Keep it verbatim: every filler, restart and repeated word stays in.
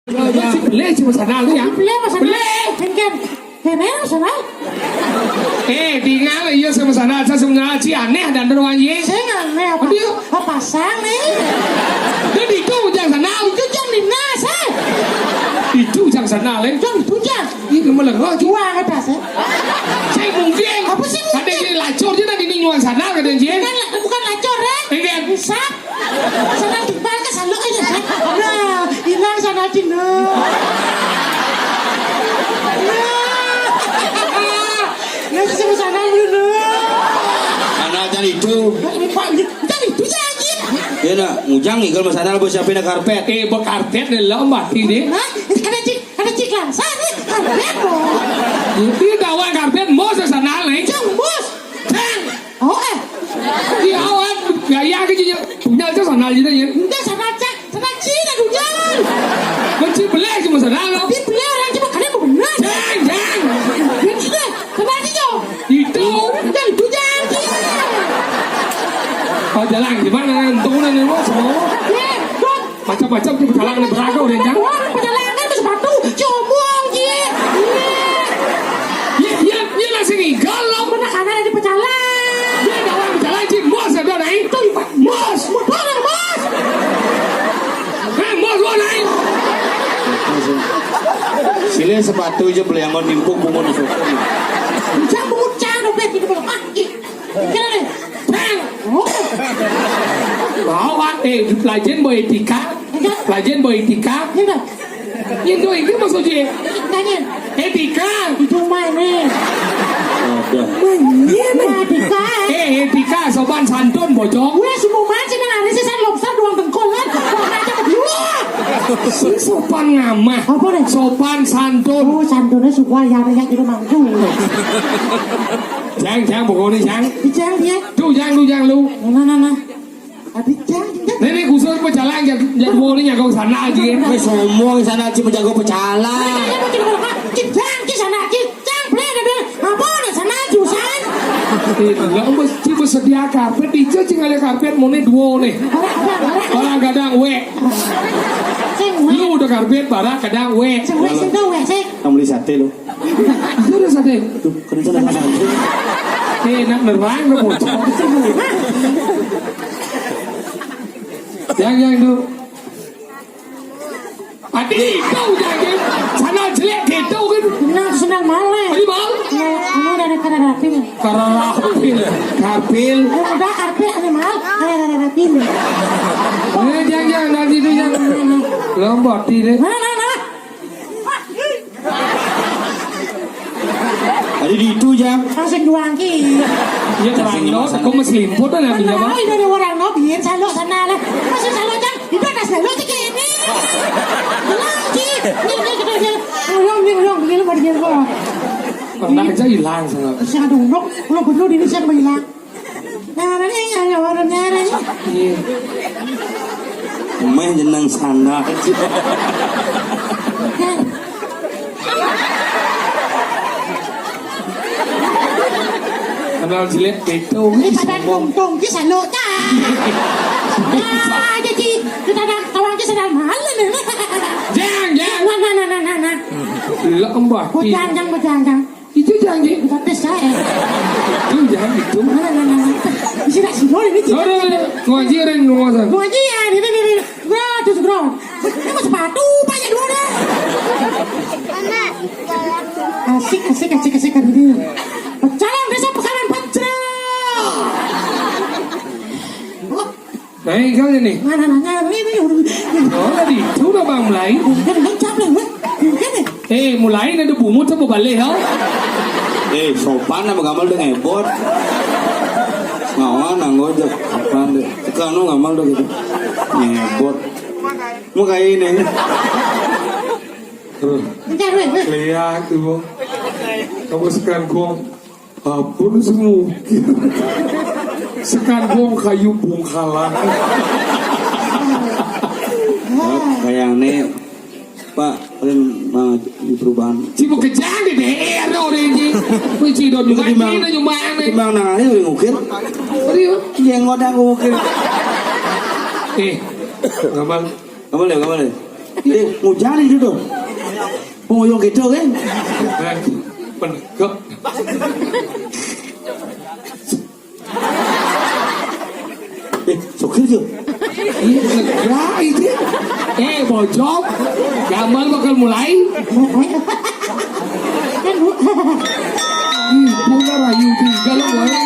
Yo, yo, si beli cuma sandal tu ya. Beli apa sandal? Beli. Engken. Kene sandal. Eh, tinggal iya sama sandal, saya sama sandal, si aneh dan doang ye. Saya aneh apa? Aduh. Apa pasang nih? Dia di itu jangan sandal. Itu jangan dinas, eh. Itu jangan sandal, eh. Jangan itu jangan. Ini melengah juga. Wah, ada sih. Saya mungkin. Apa sih mungkin? Ada yang lacur je tadi ni nyuan sandal, ada je. Bukan, bukan lacur, eh. Engken. Rusak. Sandal jepang ke sandal aja, eh. Nah, hilang sandal Cina. Nah, saya sama sandal dulu. Sandal cari itu. Ini Pak, kan itu ya, anjir. Ya nak, ngujang nih kalau sandal bos siapa nak karpet. Eh, berkarpet ni lah mati deh. Hah? Ada cik, ada cik langsa ni. Karpet, oh. Itu dawan karpet, bos sandal ni. Jang, bos. Cang. Oh, eh. Iya, awan. Gaya ke je. Punya tu sandal je ya. Enggak, sandal cak. Sandal Cina tu, jang. Kunci belah cuma sandal lo. Tapi belah orang cuma kalian benar. Jang, jang. Dia tidak. Sandal Cina. Itu. Enggak, itu jang. Oh, jalan di mana? Untung ni semua. Eh, dot. Macam-macam tu pecalang ni beraga orang jang. Orang pecalang kan tu sepatu. Comong je. Iya, iya, iya lah sini. Galau. Mana kanan ada pecalang? Iya, galau pecalang je. Bos ada naik. Itu ibu. Bos. Bos, bos. Eh, bos, bos naik. Sile sepatu je beli yang nimpuk bungun di soko. Jangan bungut cang dompet ini belum. Ah, ih. Kira ni. Bang. Oh. Bawa, eh, pelajaran bawa etika. Enggak. Pelajaran bawa etika. Enggak. Yang tu, itu maksudnya. Tanya. Etika. Itu mana? Ada. Mana? Etika. Eh, etika, sopan santun, bocong. Weh, semua macam yang ada sih, saya lobster doang tengkol kan. Wah, macam dua. Si sopan ngamah. Apa ni? Sopan santun. Oh, santunnya suka ya, ya, itu manggung. Jang, jang, pokoknya jang. Jang dia. Tu jang, tu jang lu. Nah, nah, nah. Adi jang, jang. Nenek khusus pecalang, jang, jang dua ni jago sana aja. Weh, sombong sana aja menjago pecalang. Jang, jang, sana aja. Jang, boleh ada. Apa ni sana aja, san? Eh, enggak, mesti bersedia karpet. Ijo cing ada karpet, mau ni dua ni. Orang, orang, orang. Orang gadang, weh. Sing, weh. Lu udah karpet, barak, gadang, weh. Sing, weh, sing, weh, sing. Kamu di sate lu. Itu udah sate. Tuh, kena sana sate. Eh, nak nerang lu, bocah. Yang, yang itu. Adi itu jadi sana jelek gitu kan. Nah, sandal malah. Adi mau? Ya, ini dari karena rapin. Karena rapin. Karpil. Eh, udah karpil ini mal. Ada dari rapin. Eh, jangan, jangan, nanti itu jangan. Lompat tidak. Mana, mana, mana? Adi di itu jang. Langsung doang ki. Ya, terang, no. Kau masih limput lah, nanti, ya, Bang? Ini dari orang no, biar salok sana lah. Masuk salok jang. Ibu ada selalu cek ini. Hilang, Ci. Ini, ini, kita, kita. Uyang, ini, uyang, begini, begini, begini. Pernah aja hilang, sana. Saya ada unduk, kalau perlu diri saya hilang. Nah, ini, ini, orang nyari. Iya. Meh jeneng sana. Kenal jelek gitu. Ini pada untung, ki selalu, Ci. Ah, jadi kita nak tawang ki sedang malam ni. Jang, jang. Nah, nah, nah, nah, nah, nah. Lah, embah. Bujang, jang, bujang, jang. Itu jang, jang. Bukan tes saya. Itu jang, itu. Nah, nah, nah, nah. Isi nak sini, ini. Ada, ada. Ngaji, ada yang ngawasan. Ngaji ya, ini, ini, ini. Bro, terus bro. Ini mau sepatu, banyak dua dah. Asik, asik, asik, asik, kan ini. Pecalang desa Pekarangan Pajra. Nah, kau ini. Mana, mana, ini, ini, ini. Oh, tadi itu udah bang mulai. Ini, ini, cap lah, weh. Ini, ini. Eh, mulai nanti bungut sama balik, ha? Eh, sopan sama gamal udah ngebot. Ngawan, nanggo aja. Sopan deh. Tekan lu gamal udah gitu. Ngebot. Mau kayak ini. Terus. Bentar, weh, weh. Lihat, Ibu. Kamu sekarang gua. Apa lu semua? Sekarang gua kayu bungkalan. Kayak ini, Pak, paling mah di perubahan. Cibuk kejang di D R orang ini. Kunci dot Itu timbang, ini nyumbang nih. Timbang nah, ini udah ngukir. Serius? Iya, ngodang ngukir. Eh, gamal. Gamal ya, gamal ya. Eh, ngujan itu tuh. Mau yang gitu kan? Eh, penegak. Eh, sokir tuh. Ya, itu. Eh, bojok. Gamal bakal mulai. Ibu na rayu tiga lo, boy.